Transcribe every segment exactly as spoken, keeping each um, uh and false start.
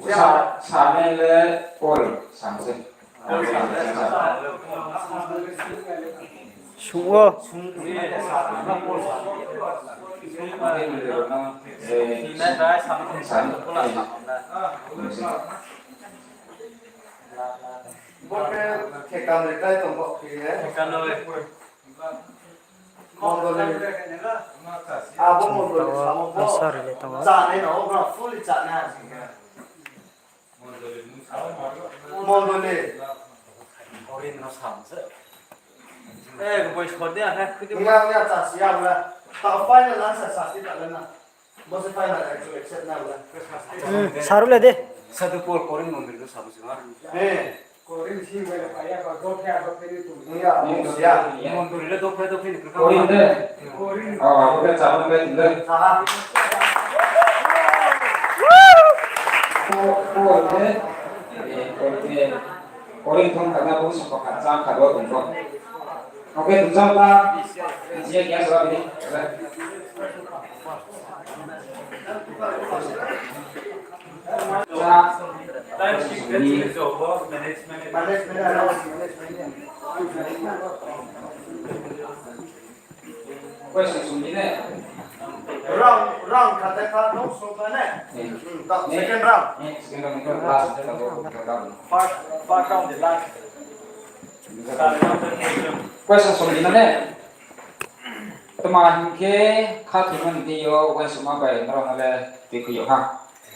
Sa, sa nai le Paul sa se. Sung o. Bo khe thekanoi klái tong bo khe ye. Mondoli. Abo mondoli samo bo. Answer le tong o. Chanai no, obo fully chanai ha sing khe. Mondoli. Nga, nga, chasi ya bla. Ta final answer chasi ta le na. Bo se final answer accept na bla. Hmm, saru le de. Sadhu Paul Korinth mondoli no samo se ma. Eh. Korinth si bai la ya ba, dophe, dophe ni tu. Nga, mo siya. Mondoli le dophe, dophe ni tu. Korinth de. Korinth. Oh, abo khe chamo khe de. Aha. Ko, ko de. Eh, ko de. Korinth thong kha na bo sokha kha chang kha bo tong bo. Okay, tong chang ta. Jia kya sa bini. Question sung di ne. Round, round kha de kha, no, so kha ne? Hmm, ta, second round. Second round, last, last. First, first round, the last. Question sung di na ne? Tma hing khe khathoimo ni deing yo uaingsouhma bai nrao no le tuikhui yag ha?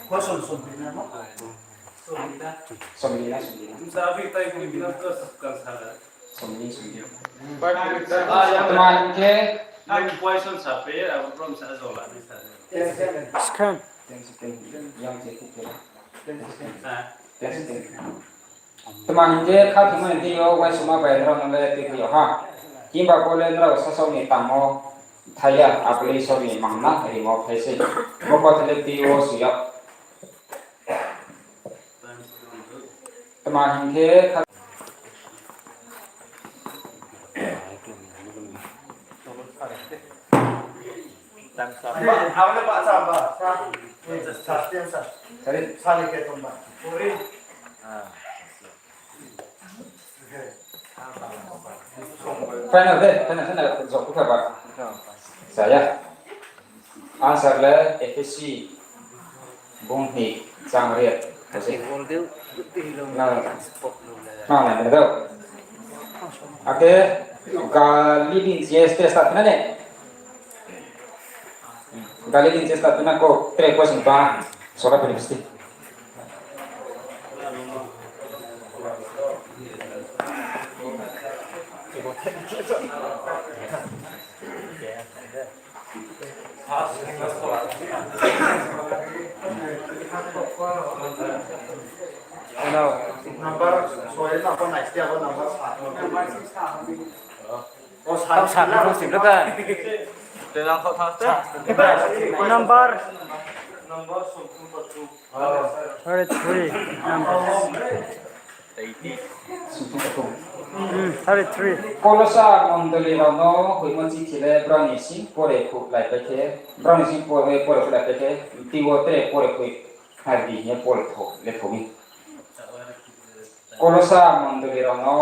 Question sung di na mo? Sung di na, sung di na. Sung di, sung di. Tma hing khe. Ang question sa pe, abo prom sa jola ni sa. Second. Ten second. Yang se khe. Ten second. Tma hing khe khathoimo ni deing yo uaingsouhma bai nrao no le tuikhui yag ha. Himba bo le nrao sasaoh ni tangmo thai ya, abo le Isor ni mangna rimo phai sei. Bo kotha le tui wo soi yag. Tma hing khe kha- Sorry. Final de, final, final, jok kha ba. Saya. Answer le Ephesi bung hni chang ri. Na, na, na, na, do. Ake, Galili ni chini test ta na ne? Galili ni chini test ta na ko, tre question ba, sora pini pasti. Number, sorry, number nai, number sa. O, sa, sa, sa, sa, sa. Number. Number something for two. Thirty-three number. Hmm, thirty-three. Kolosa mondoli rao no hoihmo chithi le brao ni sing pore khuh lai pai khe, brao ni sing pore, pore khuh lai pai khe, tui wo tre pore khuh hai di hing ye Paul tho, le tho mi. Kolosa mondoli rao no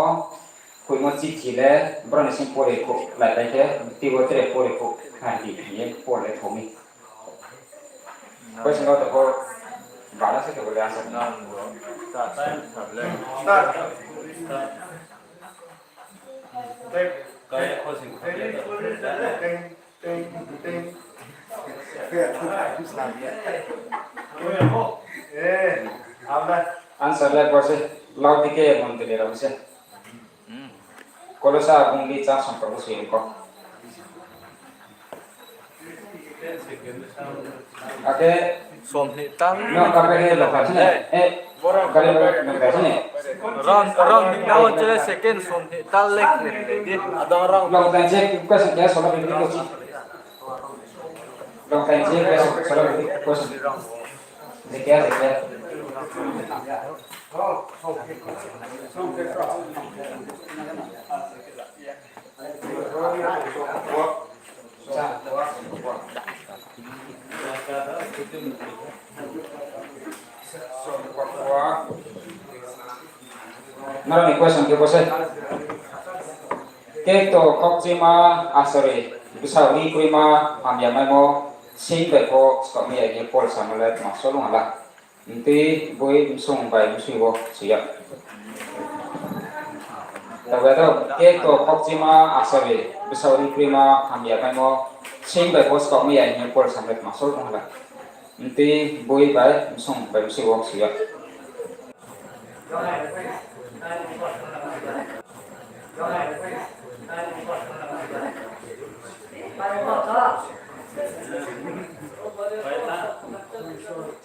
hoihmo chithi le brao ni sing pore khuh lai pai khe, tui wo tre pore khuh hai di hing ye Paul le tho mi. Question rao to ko bala se khe bo le answer. Start. Kaya ko sing. Teng, teng, teng. Eh, answer le bo se, Laodikea mondoli rao se. Kolosa bung di chang song kor bo soi ko. Ake. Somni tal. No, kape ke lokha sini. Eh, kali lokha sini. Round, round ni nao chele second somni tal lek ni di. Adang round. Long time je question kya solo bini ko chi. Long time je question solo bini ko chi. Dekya, dekya. Nrao ni question khe bo se. Kekto khokchima, ah, sorry, bsaoh ri kroima hamya maimo, sing bai pho skaoh mai ya hing ye Paul samo le tma solo hala. Mtui boi bsung bai bsui wo soi ya. Taoh ya to, kekto khokchima, ah, sorry, bsaoh ri kroima hamya maimo, sing bai pho skaoh mai ya hing ye Paul samo le tma solo hala. Mtui boi bai bsung bai bsui wo soi ya.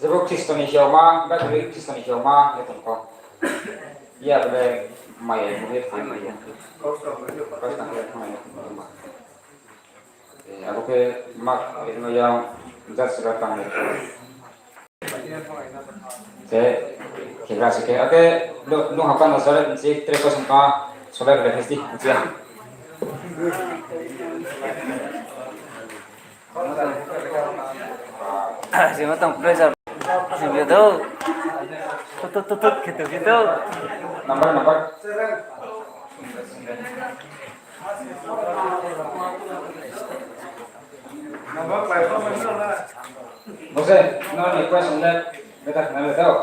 Jebo Khristo ni hiaoma, Bible Khristo ni hiaoma ye tong kho. Ya bole maya ye maya. Kau sa maya. Eh, abo khe mak, eh, no yang jat sira tang. Se, khe gra se khe. Ake, no, no hapa no sare, se tre ko sangka, solai bele phesti, se. Sima tang pressure. Sima do. Tut, tut, tut, tut, gitu, gitu. Number, number. Bo se, no ni question le, beta khna le dao.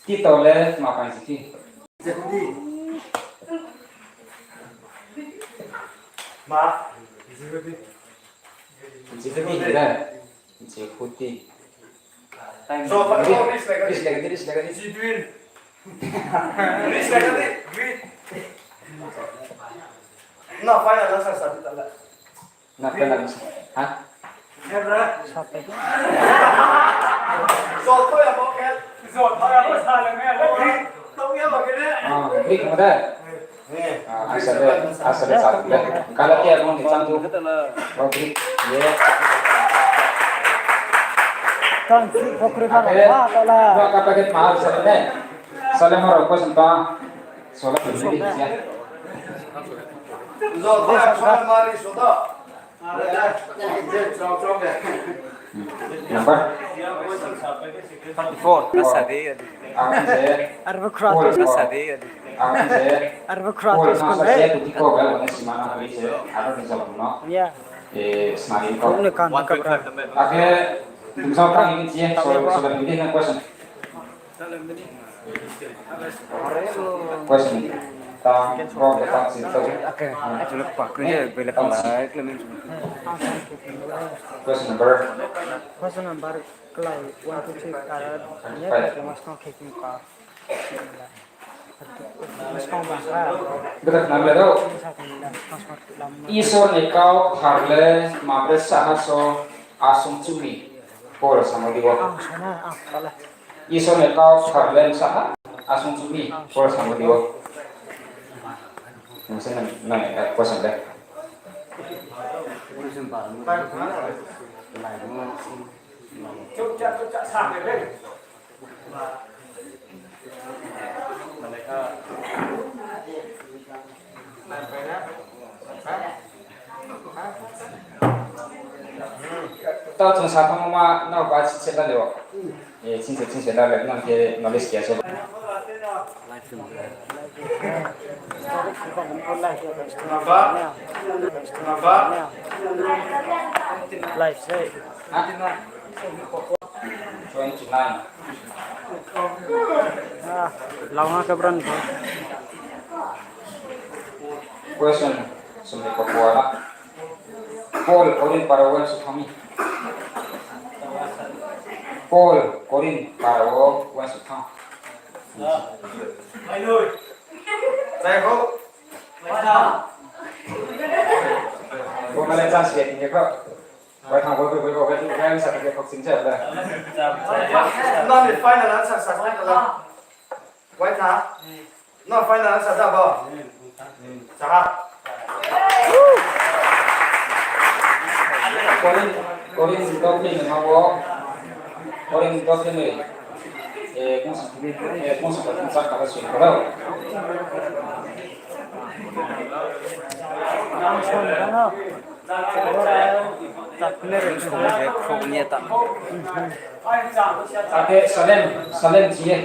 Tito le tma paing si thi? Jehudi. Ma? Jehudi. Jehudi le? Jehudi. Time. So, pa, Greek, Greek, Greek, Greek, Greek. Jidwin. Greek, Greek, Greek. Na, final answer sa, tala. Na, final answer. Ha? Sa pai. Joto ya bo khe. Joto ya bo sa le me. Greek, tong ya bo khe ne. Ah, Greek mo de? Ah, answer de, answer de sa de. Galatia bung ni chang tu. Oh, Greek. Ye. Tang si pokri ka. Ake, ma ta la. Ba ka paket ma sa de. Sale ma ro question ta. Sola ni ya. Joto ya sola mari soda. Number? Thirty-four. Ang se. Arbo khra. Ang se. Arbo khra. Ang se. Kuti ko bel ni sima na hari se. Arbo ni jawab no. Ya. Eh, smari ko. Ini kan. Ake, tum sa tang ini je. So, so, ini question. Question. Tang, bro, tang, sin, tang. Oke, itu lupa. Question number. Question number, kelai, one, two, three, karat, ya, five. Karat, mas kong, kheking, ka. Mas kong, bang, ka. Betul, kenapa tu? Isor ni kau thar le, mabre sahaso, asung chumi, Paul samo di wo. Ang sana, ang kala. Isor ni kau thar le saha, asung chumi, Paul samo di wo. Nang sana, nang, eh, question le. Tao chung sa thangmo ma nrao ba chini se la le o. Eh, chini se, chini se la le, nang khe knowledge khe ya se. Life se. Ha? Twenty-nine. Ah, launga ka bran ko. Question, sumni ko kuala. Paul Korinth para wo uaingsouh thanng mi. Paul Korinth para wo uaingsouh thanng. Bo male chance ya tini kho. Bai thang bo bo bo bo bo bo sa ke kok sing sa da. Nang ni final answer sa sa da. Bai thang. Nang final answer da bo. Sa ha. Korin, Korin dopni ni ma bo. Korin dopni ni. Eh, kung sa, eh, kung sa, kung sa ka sing ko. Ang sa na. Ate Salem, Salem chini ye.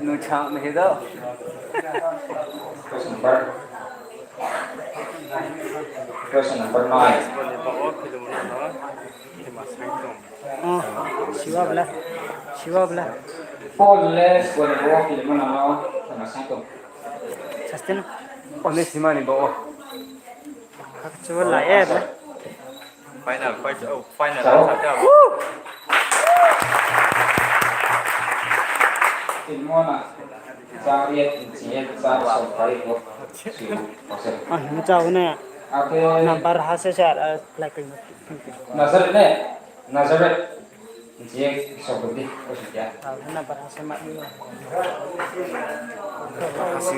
Nung chang ni do. Question number, question number nine. Oh, siwa bla. Siwa bla. Paul le sbo ni bo Filemon no thema saing tong. Sastin. Onesima ni bo. Hakchuwa la e bla. Final, final, oh, final. Sao. Answer. Filemon a, chang ye, chini ye, chang so, pari ko. Siwa, ose. Ah, mchao ne. Ate. Number ha se sir, ah, like. Nazareth ne? Nazareth. Jie, so budi, o si ya. Ah, number ha se ma ni. Ha se.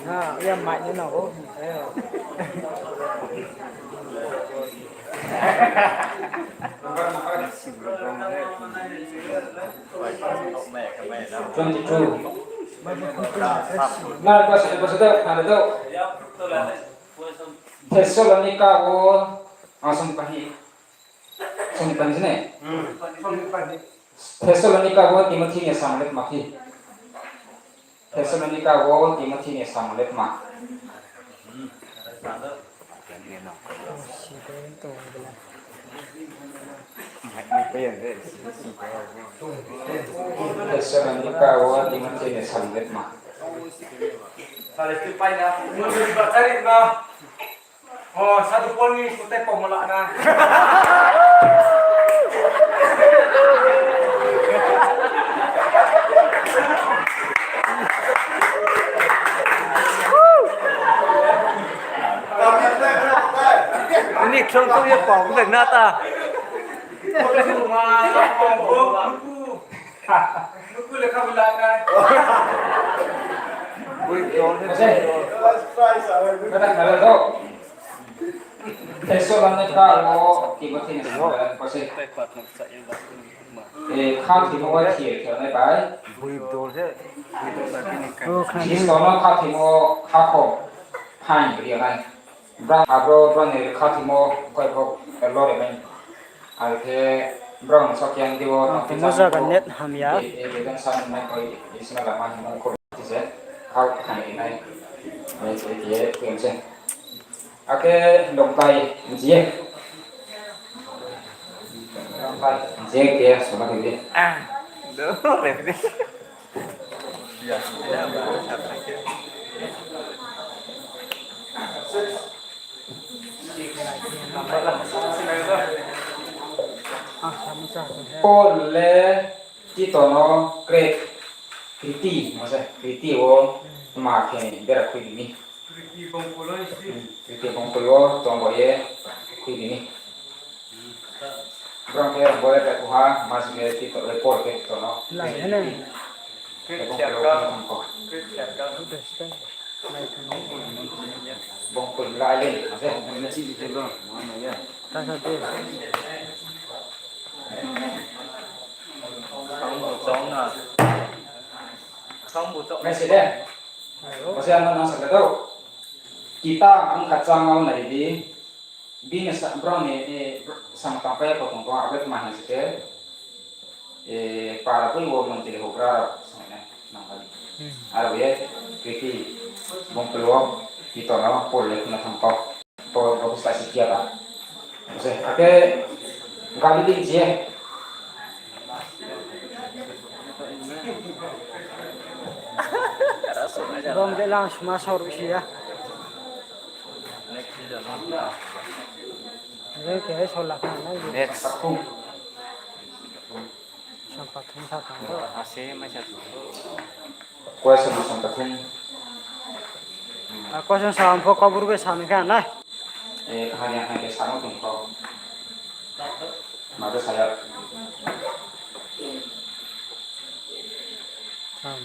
Ha, ya ma ni na o. Twenty-two. Na, pas, pas, ada, ada tu. Thessalonika wo, ah, song pahi. Song pahi sini. Thessalonika wo Timothy ni samung le tma phi. Thessalonika wo Timothy ni samung le tma. Thessalonika wo Timothy ni samung le tma. O, Sadhu Paul ni kutai pom la na. Ini ksong ksong ye pom le na ta. Nuku lekha bo la nai. Oi, dol se. Kata kala do. Thessalonika wo Timothy ni samung le tma se. Eh, khathoimo wa thir khe nai bai. Bui dol se. Khristo no khathoimo khakhom phaing ri nai. Brang abo brang ni khathoimo koi bo lore mai. Are khe brang ni sakya di wo, ah, tongmo jaga net hamya. Eh, eh, bedan sa nai koi, isna lama himo koi se. Khau khan nai. Ai, ai, ai, ai, ai. Ake dongkai, jie. Dongkai, jie ke, sama ke. Ah, do, re, re. Paul le Tito no Kre-, Kriti, ma se, Kriti wo tma khe bera khui di ni. Hmm, Kriti bongkoi wo tong bo ye khui di ni. Brang khe bo le ta kuha, ma se khe Tito le Paul khe Tito no. Lai, hene. Kriti bongkoi wo tong ko. Bongkoi lai le, ma se. Nai se de. Bo se ano nang sa khe tau. Kita ang kha chang ao nai di. Bini sa-, brao ni, eh, samung tangpai ya pho tong tong, abo le tma hing se khe, eh, para boi wo montri houhgra rao sanai nai nang kha di. Hmm. Aro ye, Kriti bongkoi wo, Tito no Paul le khna thang kau. Paul office ta si kiya ta. Se, ake, Galili je. Bom de lang sma sor si ya. Next. Sampathum sa tang. Ase, mai sa. Question sampathum. Ah, question sa ang pho kabur bai sa ni kha na. Eh, kahani ang hai ke sa no tong kau. Ma ke saya. Tang.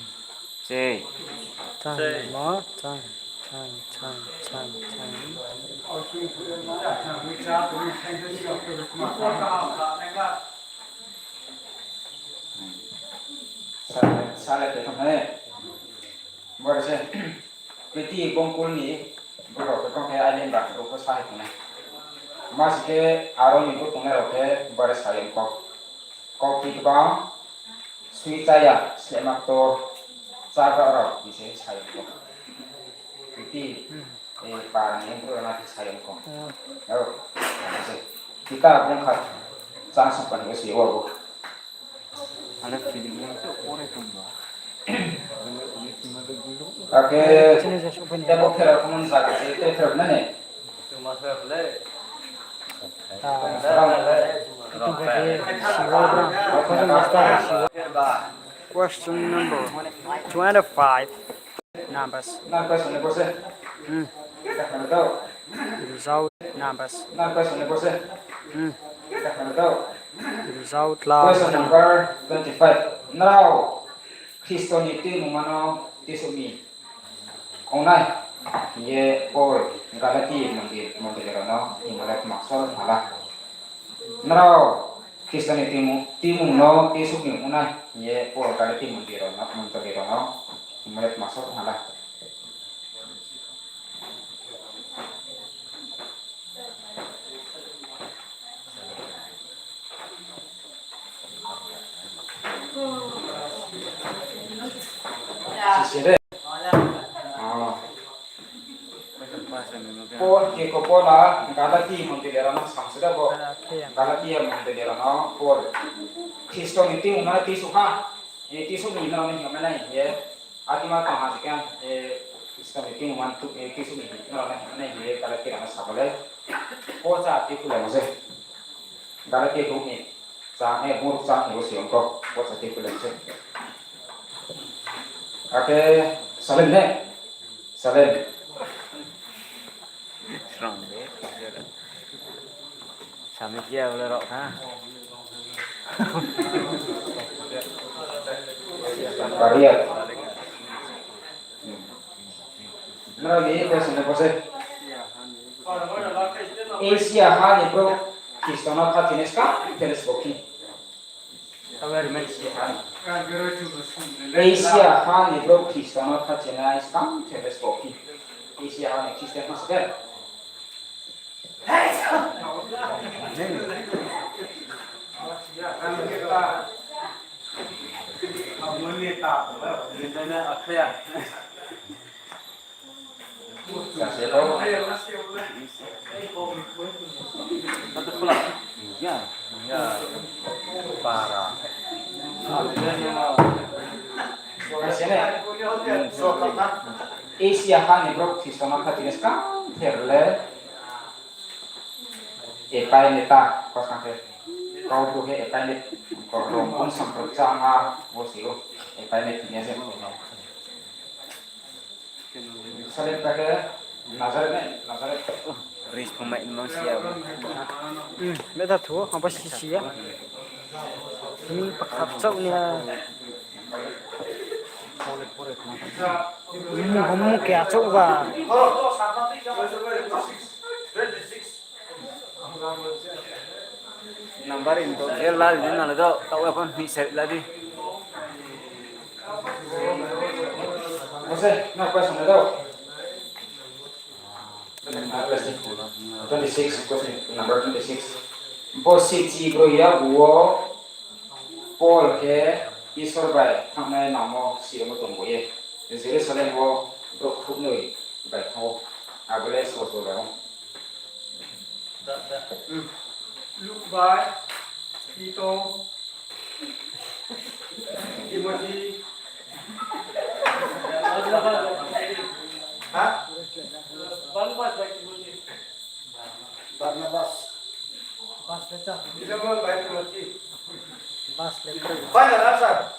Sei. Tang. Sei. Ma, tang, tang, tang, tang, tang. Sa, sa le te thang hai. Bore se, Kriti Bongkul ni brouh rao khe bang khe Islander rao pho sa ye tongnai. Ma si khe aro ni brouh tongnai rao khe bore sa ye kau. Kau ti kbang, sui chaya, slema ktor, chagra rao, hing se sa ye kau. Kriti, eh, para ni brouh rao na khe sa ye kau. Aro, se, kita bung kha, chang song pan ni se wo bo. Ane feeling le to pore tong ba. Ake, tebo phera kumun zaga se, te phera nani. Question number twenty-five. Numbers. Numbers ni bo se. Hmm. Kita khan do. Result numbers. Numbers ni bo se. Hmm. Kita khan do. Result la. Question number twenty-five. Nrao Khristo ni tuimungma no tisouh mi ong nai, hing ye Paul Galati mondoli, mondoli rao no hingmo le tma sal hala. Nrao Khristo ni tuimung, tuimung no tisouh mi ong nai, hing ye Paul Galati mondoli rao no, mondoli rao no hingmo le tma sal hala. Sisi de. Oh. Paul, keko Paul a Galati mondoli rao no samsida bo. Galati mondoli rao no Paul Khristo ni tuimung no tisouh ha. E, tisouh mi no ni hingmai nai hing ye. Atima tong ha sikhe, e, Khristo ni tuimung man tu, e, tisouh mi no ni hingmai nai hing ye Galati rao no sa bo le. Pocha ti khule mo se. Galati bung ni chang, e, bung ruk chang ni bo se ong kau. Pocha ti khule mo se. Ake, Salem ne? Salem. Srang de. Sami kia bole rok ha. Pariat. Nrao ni question ni bo se. Asia ha ni brouh Khristo no khathoinai skang ther le sbo phi. Asia ha ni brouh Khristo no khathoinai skang ther le sbo phi. Asia ha ni Christian ha sbo. Asia ha ni brouh Khristo no khathoinai skang ther le Epaineta, kosang khe, kau bru khe Epaineta, kau bru bung samprok chama, bo si o, Epaineta ni se. Salem ta khe Nazareth nai, Nazareth. Ris pho mai mang si ya. Hmm, beta thu, apa si si ya. Ni pakhap chau ni ya. Mu, mu ke achau ba. Number in to, eh, la di na le do, tau ya pon, ni se la di. Ose, na question na do. Twenty-six, question number twenty-six. Bo sichi bro ya bo Paul khe Isor bai thanngnai nangmo sirimo tongbo ye. Jerusalem wo brouh khrouhnoi bai thanng ou. Abo le sbo sbo bai ou. Luke bai, Tito, Timothy. Ha? Barnabas bai Timothy. Barnabas. Barnabas bai Timothy. Barnabas,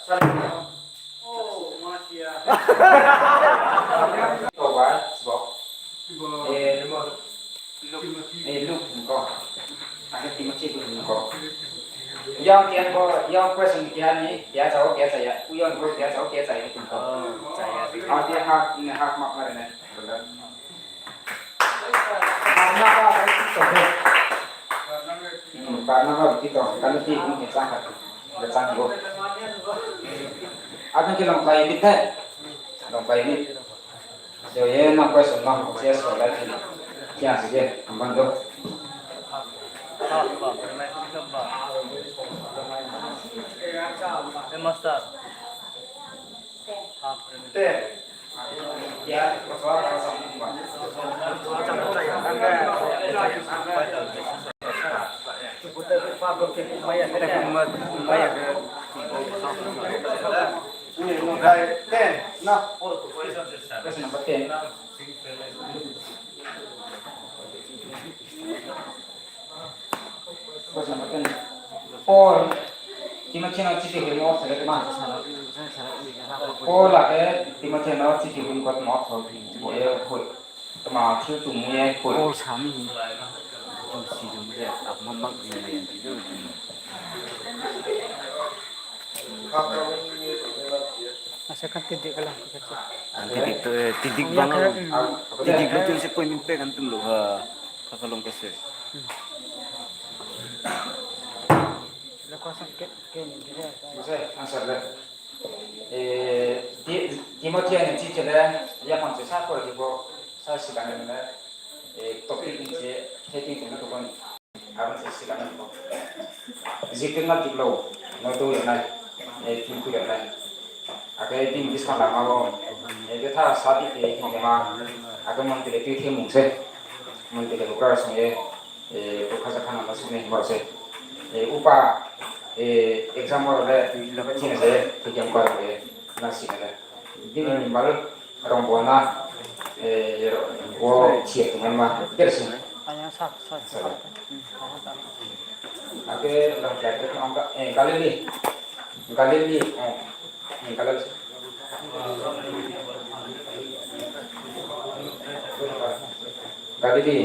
sir. Oh, Masia. Tito bai, sbo. Eh, Luke. Eh, Luke, ko. Ake Timothy bo ni ko. Yang kia ko, yang question kia ni, kia jawab kia chaya. U yang ko kia jawab kia chaya ni ko. Oh, chaya. Ake hak, ni hak mak mare ne. Barnabas bai Tito. Hmm, Barnabas bai Tito. Kali ti ni chang ka. Chang ko. Ake ke long kai ti te. Long Kaini. Yo ye na question no, yes, so lai kini. Kya sige, amban do. Eh, master. Te. Question number ten. Question number ten. Paul, Timothy no chithi hoimo select ma. Paul akhe Timothy no chithi hoimo kotma ortho bo ye hoi. Tma chu tongmung ye hoi. Paul sami hi. Tongsi jong je, abo ma mak jing le. Asa kan tidik kala. Tidik to, eh, tidik bang. Tidik lo tun se poi min pe kan tum lo ha. Kaka long kese. Bose, answer le. Eh, Ti-, Timothy ni chithi le, yaphang se sa pore di bo, sa silang le, eh, topic ni se, heading ni to bon. Abo se silang ni bo. Jikirna diklo, no do ya nai, eh, tingku ya nai. Akhe bini bsa lama bo, eh, betha sa di, eh, hingma, akhe mon tile tui themung se, mon tile bukra song ye, eh, bukha sa khana ma sung ye hingma se, eh, upa, eh, exam oro le, thina se, exam kar ye, na sing le. Bini ni mal, rong bo na, eh, bo chia tong ma, der sing. Aya sa, sa, sa. Sa. Ake lang kaya ke ang ka, eh, Galili. Galili, eh, eh, Galili. Galili.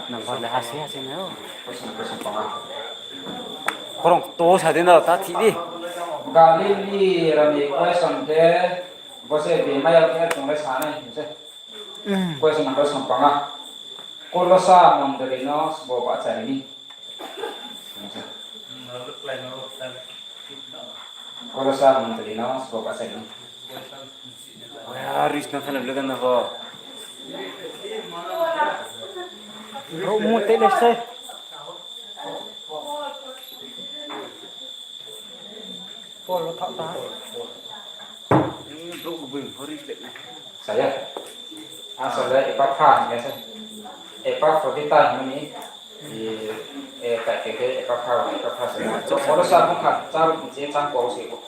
Number le hasi hasi nai o. Khorang to sa di na, ta thi di. Galili rao ni question khe, bo se bini maya khe chung le sa nai, se. Hmm. Question number sampanga. Kolosa mondoli no sbo bahchari ni. Kolosa mondoli no sbo bahchari ni. Oya, ris na thana bile kan na ho. Ro mu te le se. Paul lo thak ta. Brouh boi hori le. Saya. Asal le Epapha hing ya se. Epaphrodita hing ni. Di, eh, ta ke ke Epapha, Epapha se. So, Paul sa bung kha, char je chang ko se ko.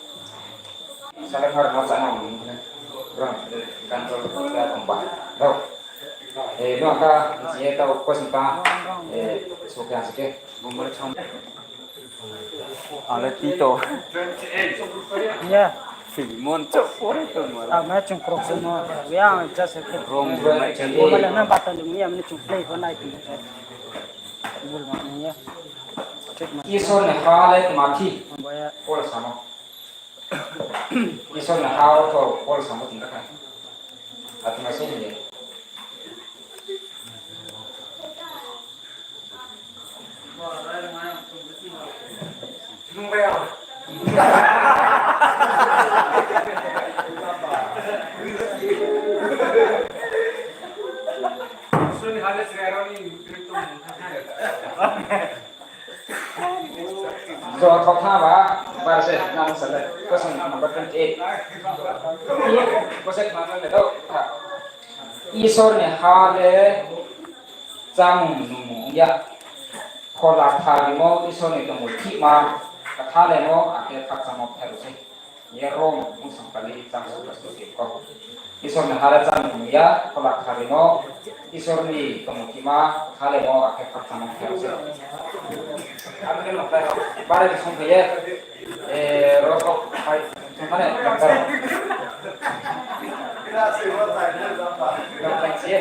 Sale phar ma chang ni ne. Bro, kan to ya tong ba. Ro. Eh, no ka je ta ko sin ta. Eh, so kya se ke. Bung mo chang. Ale Tito. Ya. Filimon chok pore to mara. Ang na chung krok se no. Ya, ang just a kid. Rom rom na chang. Bo mala na bata lung ya, mani chung play ko nai pi. Bul ma ya. Check ma. Isor ni ha le tma phi? Ang ba ya. Paul samo. Isor ni ha wo to Paul samo tin ka. Atma se ni. Jotho tha ba, bar se, nang sa le, question number twenty eight. Question number le dou, tha. Isor ni ha le chámung nungmung ong ya. Phola Kthar rimo Isor ni tongmung thihma, kthalaimo, akhe khakchangmo pherao sei. Ye Rom bung song kali chang sung kasto se ko. Isor ni ha le chámung nung ya, Phola Kthar rimo, Isor ni tongmung thihma, kthalaimo, akhe khakchangmo pherao sei. Abo khe no khlai rao, bare ni song khe ye. Eh, ro kok, hai, thung thane, nang karo. Nang khlai si ye.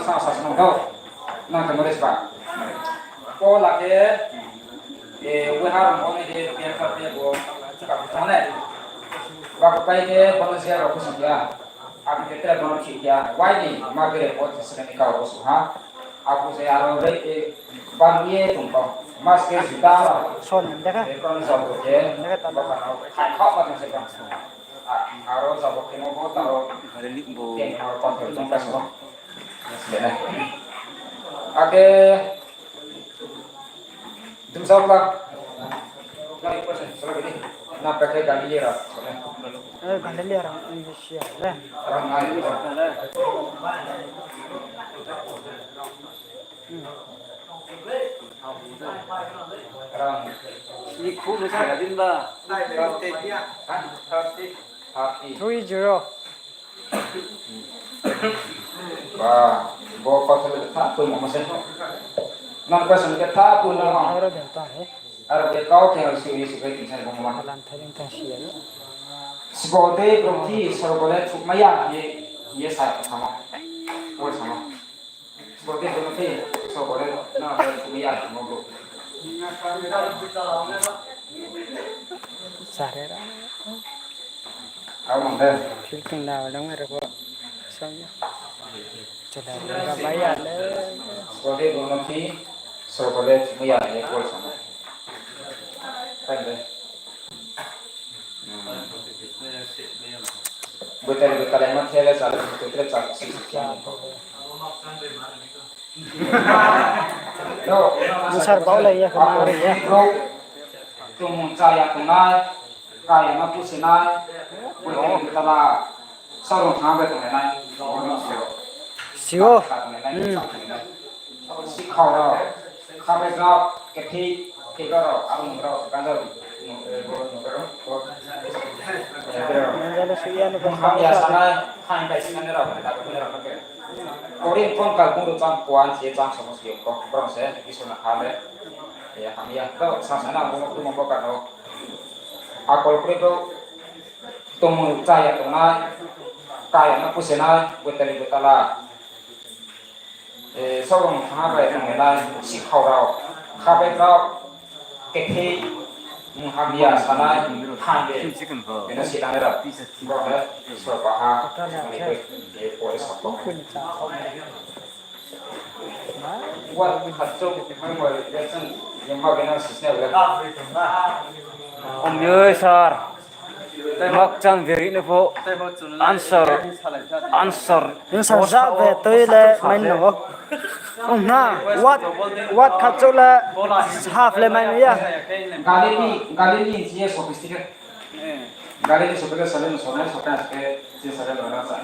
sa sa snung tho. Nang tongmo de sba. Pola khe, e, waiha rong bo nai de, biar kha pe bo, ka bu thang nai. Ba bu pai khe, bo no se aro khusi ya. Abo khe tre bo no thik ya. Wai ni, ma bere bo se sene ni kau bo su ha. Abo se aro re, e, ban ye tong tong. Mas ke juta. Son, dekha. E, kon sa bo khe, dekha ta. Bo ka no, khai khau ma tong se kan. A, aro jabo khe no bo taro. Are li bo. Teng aro kon thoi tong ka so. Sene. Ake. Dum sa ba. Lai ko sen sala gini. Na pekhe gani ye ra. Eh, gani ye ra. Ini sia le. Rang ai. Hmm. Rang. Ni khu no sa din ba. Thirty. Thirty. Three zero. Ba, bo kotha le tha pui mo se. Nang question ke tha pui mo. Aro den ta he. Aro ke kau ke si si ke tin sa mo ma. Lan tha den ta si ya. Sbo de bro thi sorgo le thuk ma ya ye, ye sa tha ma. Wo sa ma. Sbo de bro thi sorgo le na le thuk ma ya mo bro. Sare ra. Abo mung de. Fifteen da dong re bo. Song ya. Chada ra ba ya le. Sbo de bro thi sorgo le thuk ma ya ye ko sa ma. Kan de. Butali butali ma thele sa le, butali sa si si. Sar bau lai ya khe ma ri ya. Tongmung chaya tongnai, kaya no pusinai, butali butala, sarung thang bai tongnai. Sio. Hmm. Sikhau rao, khabai rao, kethi, kethi rao, aro nung rao, ganjal, nung, eh, bo, nung rao, bo. Ganjal si ya no. Hamya sanai, hamya sanai rao, da ko rao ke. Korin kon kal bung ru chang kuan, si chang somo si ko, bro se, Isor na hale. Ya, hamya, to, sa sana, bo, bo, bo, ka no. Akol kri to, tongmung chaya tongnai, kaya no pusinai, butali butala. Eh, sorong thangha bai tongnai, sikhau rao, khabai rao, kethi, mung hamya sanai, hamya, beno silanai rao, bro le, Isor baha, mani koi, eh, pore sako. Wa, khatchouh, member election, yamha bena sisne bela. Om yoi sir. Makchang beri no pho answer, answer. Answer ja be toi le mai no. Ong na, what, what khatchouh le half le mai no ya. Galili, Galili ni sophisticated. Galili sophisticated sale no sophisticated sale no na sa.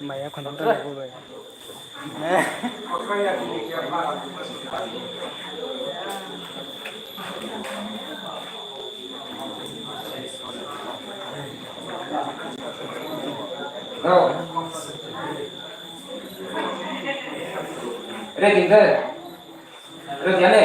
Maya khon tong bo bai. Hello. Ready, ready. Ready, ale.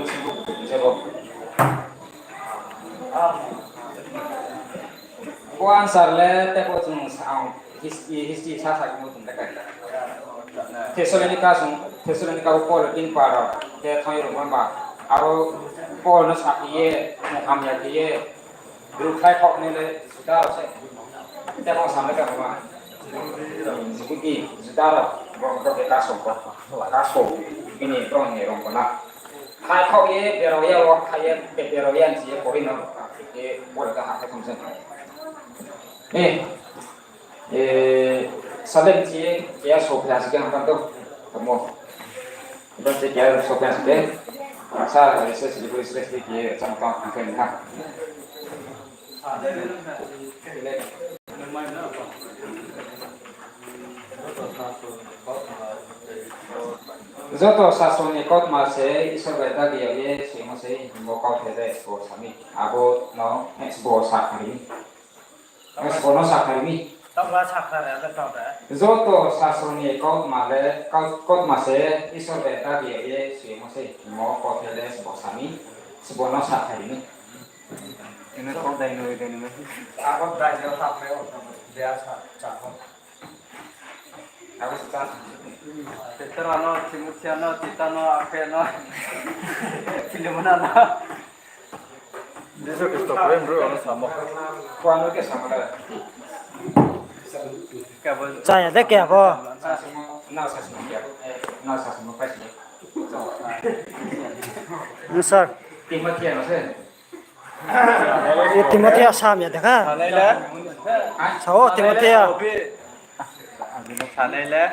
Jebo. Bo answer le tebo chung sa-, history, history sa sa khe mo tong le kai. Thessalonica sung, Thessalonica wo Paul tin paro, te thang yo rung ba. Aro Paul no sa khe ye, hamya khe ye, Bru khlai khaoh nai le Juda rao se. Tebo sam le kama. Jihudi, Juda rao, bo, bo khe kaso, kaso, bini brao ni rong kola. Khai khaoh ye, berao ya wo, khai ye, be-, berao ya ni si ye, Korinth no, khe, Paul ka ha khe thum se. Eh, eh, Salem si ye, keha so phai si khe ang kan to, tamo. Iba se keha so phai si khe, sa, eh, se, se, se, se, se, ke, sa, ma, ta, ang kan ha. Joto sasro ni kautma se Isor bai dabi yag ye soimo se, himba kauthai le sbo sa mi. Abo no, eh, sbo sa kha ri mi. Eh, sbo no sa kha ri mi. Joto sasro ni kautma le, kau-, kautma se Isor bai dabi yag ye soimo se, himba kauthai le sbo sa mi. Sbo no sa kha ri mi. Ino kau dai no, dai no. Abo dai no tap le, dia sa, sa ko. Abo sa. Petro no, Timotheo no, Tito no, Akhe no, Filemon no. Jisu Khristo pore bru ano samo. Ko ano ke samo da. Chaya de ke abo. Na sa samo ke abo. Na sa samo pa si. Sir. Timotheo no se. Timotheo sam ya dekha. Sanai le. Sao Timotheo. Sanai le.